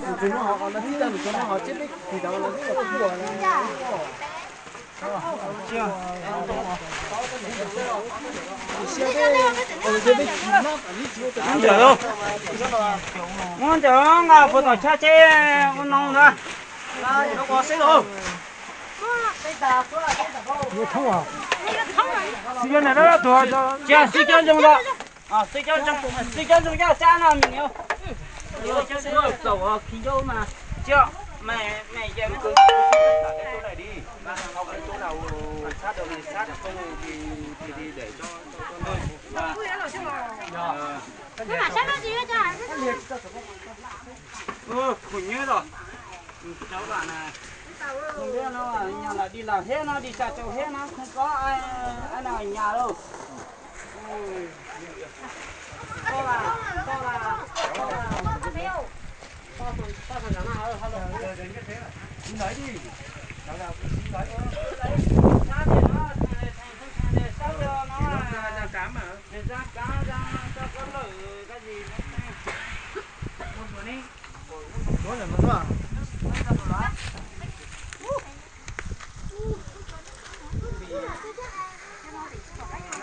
Muab cov nqa puag tom tshaj tseb ua no ntag. Xib cov zoo, xib cov zoo, xib cov zoo coj sab no me niam. Txaus khi ncauj mas, tsis, me, me, Khum nyiab los, no nyag lam di lam thiab no, di tsa tsaus thiab no, khum kob no nyag lauj.